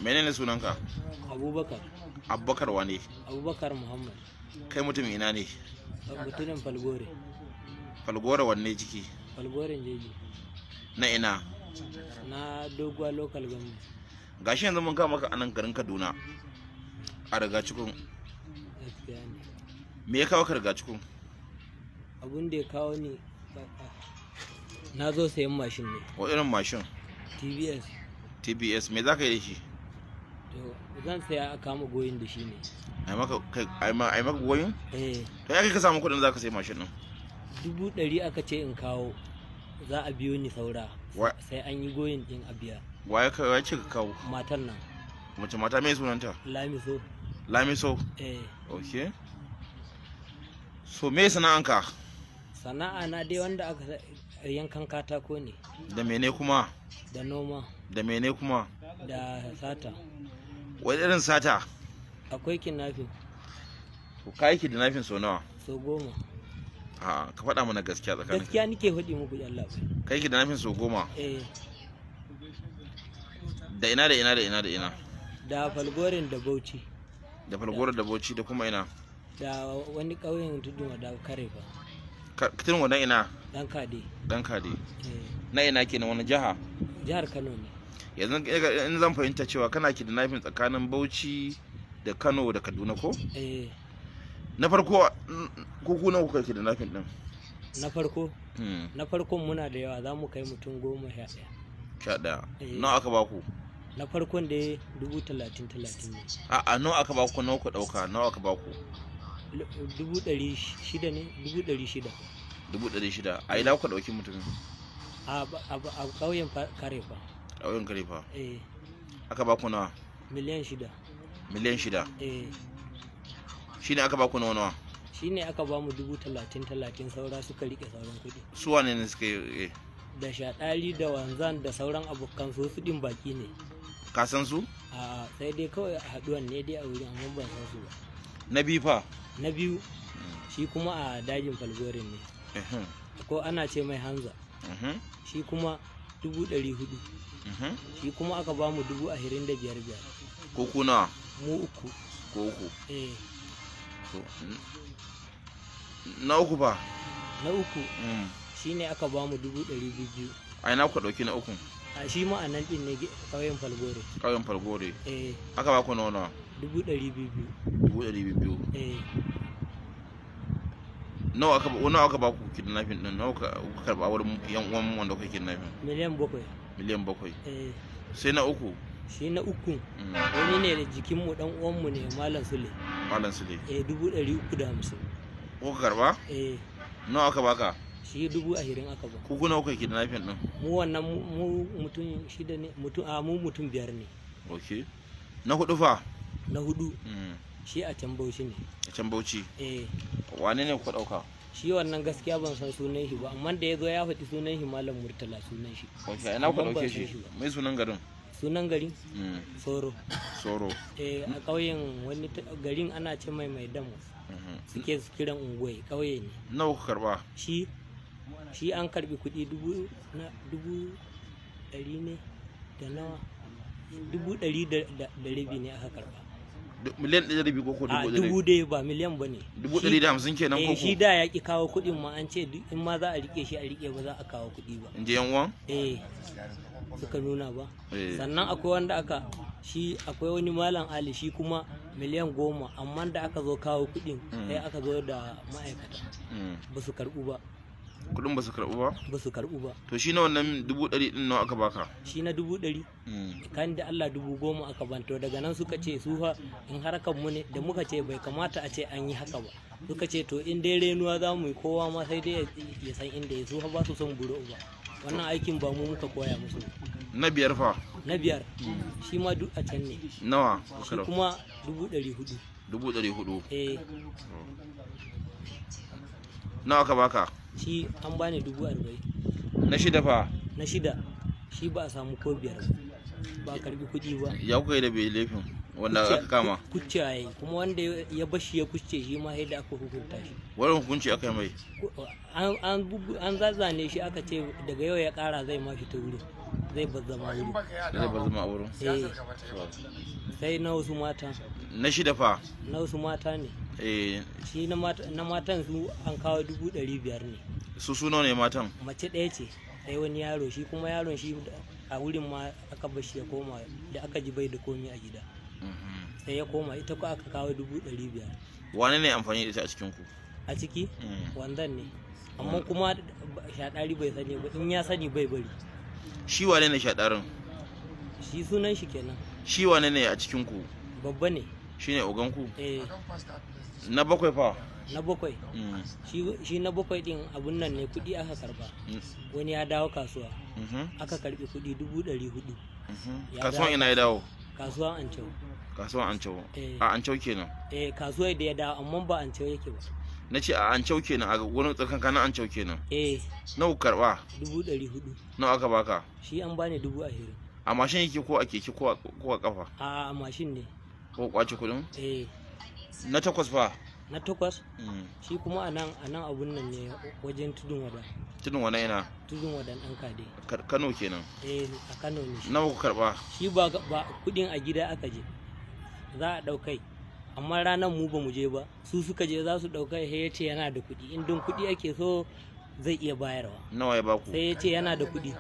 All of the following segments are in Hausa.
Menene sunanka? Abubakar. Abubakar wane? Abubakar Muhammad. Kai mutum ina ne? Mutumin Falgore. Falgore wanne ciki? Falgoren Jeji. Na ina? Na Doguwa Local Government. Gashi yanzu mun kama maka anan garin Kaduna, a Rigacikun. Gaskiya ne. Me ya kawo ka Rigacikun? Abun da ya kawo ni, na zo sayan mashin ne. Wa irin mashin? TBS. TBS. Me za ka yi da shi? To, zan saya a kama goyin da shi ne. Ai maka ai maka goyin? Eh. To, ya kai ka samu kuɗin za ka sai mashin din? 100,000 aka ce in kawo, za a biyo ni saura. Sai an yi goyin din a biya. Waye ka waye ce ka kawo? Matar nan. Mace mata me sunanta? Lamiso. Lamiso? Eh. Okay, so me sana'anka? Sana'a na dai wanda aka yankan katako ne. Da mene kuma? Da noma. Da mene kuma? Da sata. Wani irin sata? Akwai kidnapping. To, ka yi kidnapping sau nawa? Sau 10. A, ka faɗa mana gaskiya tsakanin. Gaskiya nike faɗi muku, Allah bai. Kai kidnapping sau 10? Eh. Da ina, da ina, da ina, da ina? Da Falgorin da Bauchi. Da Falgore da Bauchi, da kuma ina? Da wani ƙauyen Tudun Wada, Karefa. Tudun Wadan ina? Dan Kade. Dan Kade? Eh. Na ina kenan, wani jiha? Jihar Kano ne. Yanzu in zan fahimta cewa kana kidnapping tsakanin Bauchi da Kano da Kaduna, ko? Eh. Na farko, ko ku nawa kuka kidnapping din? Na farko? Na farkon muna da yawa, za mu kai mutum 11. 11? Eh. Nawa aka baku? Na farkon da 30,000 30 ne. A'a, nawa aka baku, nawa ku dauka, nawa aka baku? 600 ne, 600,000. 600,000. A ina kuka dauki mutumin? A ƙauyen Karefa. Ƙauyen Karefa? Eh. Aka baku nawa? Miliyan 6. Miliyan 6? Eh. Shine aka baku nawa nawa? Shine aka ba mu 30,000 30, saura suka rike sauran kuɗi. Su wane ne suka yi? Da Shaɗari da Wanzan da sauran abokan su, su ɗin baki ne. Ka san su? A, sai dai kawai a haɗuwan ne dai a wurin, amma ban san su ba. Na biyu fa? Na biyu shi kuma a dajin Falgorin ne. Ko ana ce mai Hanza. Shi kuma 400,000. Shi kuma aka ba mu 25,000 biyar. Ko ku nawa? Mu uku. Ko uku? Eh. To, na uku fa? Na uku shine aka ba mu 200,000. A ina kuka dauki na uku? A shi ma a nan ɗin ne, ƙauyen Falgore. Ƙauyen Falgore? Eh. Aka ba ku nawa nawa? 200,000. 200,000? Eh. Nawa aka ba ku kidnapping din? Nawa kuka karba wurin yan uwan wanda kuka kidnapping? Miliyan 7. Miliyan 7? Eh. Sai na uku? Shi na uku wani ne da jikinmu, dan uwanmu ne, Malam Sule. Malam Sule? Eh, 350,000. Ko ka karba? Eh. Nawa aka baka? Shi 20,000 aka ba. Ku kuna kuka kidnapping din? Mu wannan mu mutum shida ne, mutum a mu mutum biyar ne. Okay, na hudu fa? Na hudu shi a can Bauchi ne. A can Bauchi? Eh. Wane ne kuka dauka? Shi wannan gaskiya ban san sunan shi ba, amma da ya zo ya faɗi sunan shi, Malam Murtala sunan shi. Okay, ina kuka Amma ban dauke san shi? shi ba. Mai sunan garin? Sunan garin? Soro. Soro? Eh, a ƙauyen wani garin ana ce mai mai damo suke kiran unguwai, ƙauye ne. Nawa kuka karba? Shi an karbi kuɗi dubu na 100,000 ne da nawa, 150,000 ne aka karba. Miliyan 1.5 ko A, 100,000? Dubu dai, ba miliyan ba ne. 150,000 kenan, ko? Eh, shi Ko da ya ki kawo kuɗin ma, an ce duk in ma za a rike shi a rike, ba za a kawo kuɗi ba. In ji yan uwan? Eh, suka nuna ba. Eh. Sannan akwai wanda aka shi, akwai wani Malam Ali, shi kuma miliyan 10, amma da aka zo kawo kuɗin sai aka zo da ma'aikata, ba su karɓu ba. Kudin ba su karbu ba? Ba su karɓu ba. To, shi na wannan 100,000 din nawa aka baka? Shi na 100,000, kan da Allah 10,000 aka ban. To, daga nan suka ce su fa in harkar mu ne, da muka ce bai kamata a ce an yi haka ba, suka ce to in dai renuwa za mu yi, kowa ma sai dai ya san inda ya su fa ba su son buro ba, wannan aikin ba mu muka koya musu ba. Na biyar fa? Na biyar shi ma duk a can ne. Nawa? Shi kuma 400,000. 400,000? Eh. Nawa aka baka? Shi an bani 40,000. Na shida fa? Na shida shi ba a samu ko biyar ba, ba a karbi kuɗi ba. Ya kuka yi da bai laifin wanda aka kama? Kucce ya yi, kuma wanda ya bashi ya kucce, shi ma sai da aka hukunta shi. Wani hukunci aka yi mai? An zazzane shi, aka ce daga yau ya kara zai ma fita wurin. zai bar zama wuri. Zai bar zama a wurin. Eh, sai na wasu mata. Na shida fa? Na wasu mata ne. Eh. Shi na matan su an kawo 500,000 ne. Su nawa ne matan? Mace ɗaya ce, sai wani yaro. Shi kuma yaron shi a wurin ma aka bar shi ya koma, da aka ji bai da komi a gida, sai ya koma. Ita ko aka kawo 500,000. Wane ne amfani da ita a cikin ku? A ciki wanzan ne, amma kuma shaɗari bai sani ba. In ya sani bai bari. Shi wane ne shaɗarin? Shi sunan shi kenan. Shi wane ne a cikin ku? Babba ne. Shine ogan ku? Eh. Na bakwai fa? Na bakwai, shi na bakwai din abun nan ne, kuɗi aka karba. Wani ya dawo kasuwa, aka karbi kuɗi 400,000. Ya Kasuwan dawo. ina ya dawo? Kasuwan Ancau. Kasuwan Ancau? Eh. A Ancau kenan? Eh, kasuwar da ya dawo, amma ba Ancau yake ba. Na ce a Ancau kenan, a wurin tsakankanin Ancau kenan? Eh. Nawa ku karba? 400,000. Nawa aka baka? Shi an bani 20,000. A mashin yake ko a keke ko a kafa? A mashin ne. Ko kwace kudin? Eh. Na takwas fa? Na takwas, shi kuma a nan abun nan ne, wajen Tudun Wada. Tudun wani ina? Tudun Wadan ɗan Kade. Kano kenan? Eh, a Kano ne shi. Nawa ku karba? Shi ba kudin a gida aka je za a ɗaukai, amma ranar mu ba mu je ba, su suka je za su ɗaukai. Sai ya ce yana da kuɗi, in don kuɗi ake so zai iya bayarwa. Nawa ya baku? Sai ya ce yana da kuɗi,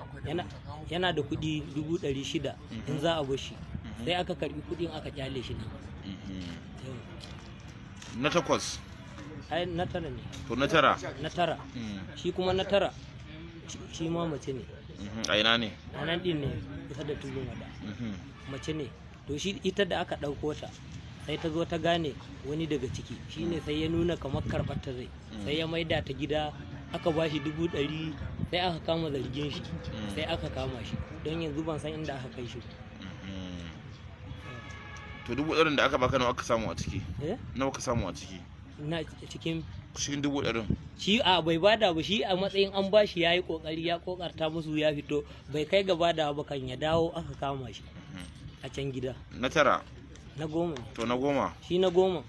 yana da kuɗi 600,000 in za a bar shi. Sai aka karbi kuɗin aka kyale shi nan. Na takwas? Ai na tara ne. To, na tara. Na tara, shi kuma na tara shi ma mace ne. A ina ne? A nan ɗin ne, kusa da Tudun Wada. Mace ne. To shi ita da aka ɗauko ta, sai ta zo ta gane wani daga ciki, shine sai ya nuna kamar karɓar ta zai, sai ya maida ta gida, aka ba shi 100,000. Sai aka kama zargin shi, sai aka kama shi. Don yanzu ban san inda aka kai shi ba. To, 100,000 da aka baka, nawa aka samu a ciki? Eh? Nawa ka samu a ciki? Na cikin? Cikin 100,000. Shi a bai bada ba. Shi a matsayin an bashi, ya yi kokari, ya kokarta musu, ya fito, bai kai ga bada ba, kan ya dawo aka kama shi a can gida. Na tara? Na goma ne. To, na goma. Shi na goma,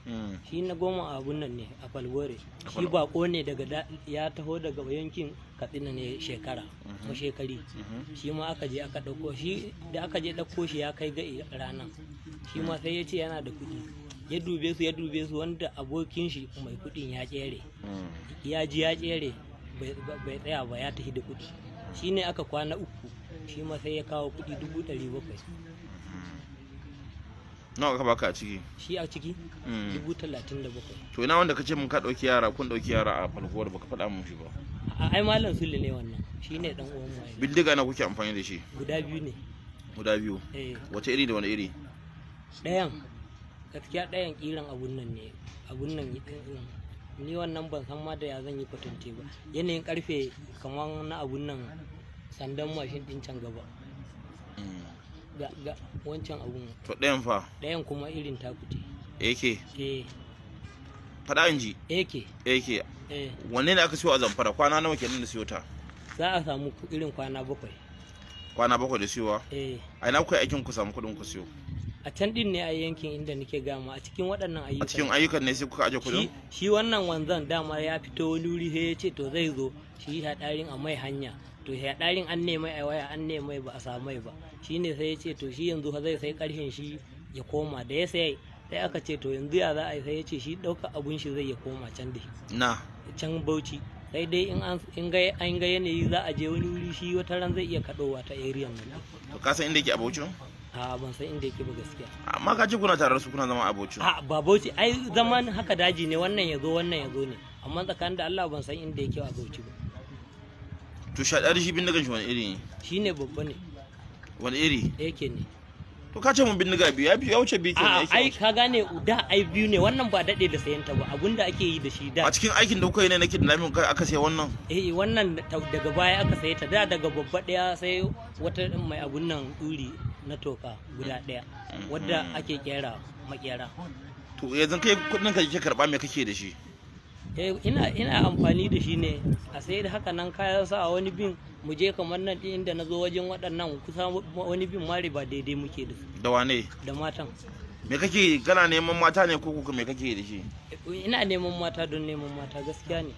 shi na goma a abun nan ne, a Falgore. Shi bako ne daga ya taho daga yankin Katsina ne, shekara mashekari. Shi ma aka je aka ɗauko shi. Da aka je ɗauko shi, ya kai ga ranar, shi ma sai ya ce yana da kuɗi. Ya dube su, ya dube su, wanda abokin shi mai kuɗin ya tsere. Ya ji ya tsere, bai tsaya ba, ya tafi da kuɗi. Shi ne aka kwana uku, shi ma sai ya kawo kuɗi 700,000. Nawa aka baka a ciki? Shi a ciki 37,000. To, ina wanda kace mun ka ɗauki yara, kun ɗauki yara a Falgore, baka faɗa mun shi ba. A ai Malam Sule ne wannan, shi ne dan uwan mu ai. Bindiga na kuke amfani da shi? Guda biyu ne. Guda biyu? Eh. Wace iri da wani iri? Ɗayan gaskiya, ɗayan kiran abun nan ne, abun nan ni wannan ban san ma da ya zan yi kwatance ba. Yanayin karfe kamar na abun nan, sandan mashin din can gaba, ga wancan abun. To, ɗayan fa? Ɗayan kuma irin takute. AK? Eh. Faɗa in ji. AK. AK? Eh. Wanne ne aka siyo a Zamfara? Kwana nawa kenan da siyo ta? Za a samu irin kwana 7. Kwana 7 da siyowa? Eh. A ina kuka yi aikin ku samu kuɗin ku siyo? A can din ne, a yankin inda nake gama, a cikin waɗannan ayyukan. A cikin ayyukan ne sai kuka aje kuɗin? Shi wannan wanzan dama ya fito wani wuri, sai ya ce to zai zo shi haɗarin a mai hanya. To haɗarin an nemai a waya, an nemai ba a samai ba. Shi ne sai ya ce to shi yanzu fa zai sai ƙarfin shi ya koma. Da ya sai, sai aka ce to yanzu ya za a yi? Sai ya ce shi ɗauka abun shi zai ya koma can da Na can Bauchi, sai dai in an in ga an ga yanayi za a je wani wuri, shi wata ran zai iya kaɗowa ta area nan. To, ka san inda yake a Bauchi? A ban san inda yake ba gaskiya. Amma ka ce kuna tare da su, kuna zama a Bauchi. A ba Bauchi, ai zaman haka daji ne, wannan ya zo, wannan ya zo ne. Amma tsakanin da Allah ban san inda yake a Bauchi ba. To, shaɗari shi bindigan shi wani iri ne? Shi ne babba ne. Wani iri? Yake ne. To, ka ce mun bindiga biyu, ya wuce biyu kenan. A Yake ai wuce. ka gane, da ai biyu ne. Wannan ba daɗe da sayan ta ba, abinda ake yi da shi da. A cikin aikin da kuka yi ne na kidnapping kai aka sai wannan? Eh, wannan daga baya aka saye ta. Da daga babba ɗaya sai wata mai abun nan ɗuri na toka guda ɗaya wadda ake kera makera. To, yanzu kai kuɗin ka kike karɓa, me kake da shi? Eh, ina amfani da shi ne a sai da haka nan kayan sa. Wani bin mu je kamar nan ɗin inda na zo wajen waɗannan kusa, wani bin mari ba daidai muke da su. Da wane? Da matan. Me kake, kana neman mata ne ko kuka me kake da shi? Ina neman mata don neman mata, gaskiya ne.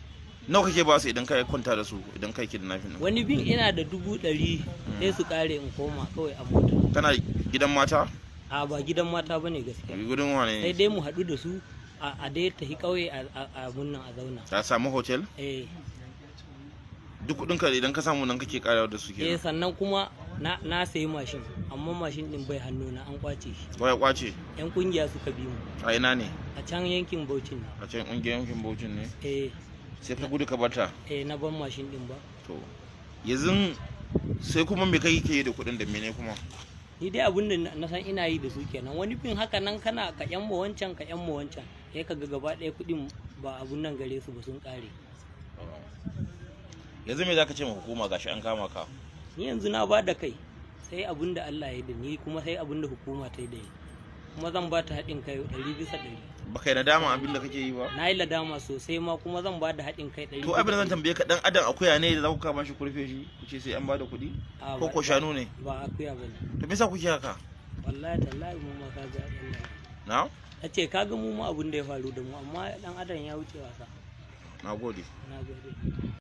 Nawa kake ba su idan ka kwanta da su, idan kai kidnapping din? Wani bin ina da 100,000 sai su kare in koma kawai a mota. Kana gidan mata? A, ba gidan mata bane gaskiya. Gudun wane Sai ne? dai mu haɗu da su a dai tafi ƙauye a munnan a zauna. Ta samu hotel? Eh. Duk kudin ka idan ka samu nan kake karewa da su Eh. kenan? Sannan kuma na sayi mashin, amma mashin din bai hannuna, an kwace shi. Waya kwace? Yan kungiya suka bi mu. A ina ne? A can yankin Bauchin ne. A can ƙungiyar yankin Bauchin ne? Eh. Sai ka gudu ka barta? Eh, na ban mashin din ba. To yanzu sai kuma me kai ke yi da kudin, da mene kuma? Ni dai abun da na san ina yi da su kenan. Wani bin haka nan kana ka yan ma wancan, ka yan ma wancan, sai ka ga gaba ɗaya kuɗin ba abun nan gare su ba, sun ƙare. Yanzu me zaka ce ma hukuma, gashi an kama ka? Ni yanzu na ba da kai, sai abun da Allah ya yi da ni, kuma sai abun da hukuma ta yi da ni, kuma zan ba ta haɗin kai 100%. Ba kai nadama abin da kake yi ba? Na yi ladama sosai ma, kuma zan ba da haɗin kai ɗari To abin da zan tambaye ka, dan adam akuya ne da za ku kama shi ku rufe shi ku ce sai an bada kuɗi? A, Ko ko shanu ne? Ba akuya ba ne. To me yasa kuke haka? Wallahi tallahi, mu ma ka ga Allah. Na. A ce ka ga mu ma abun da ya faru da mu, amma dan adam ya wuce wasa. Na gode. Na gode.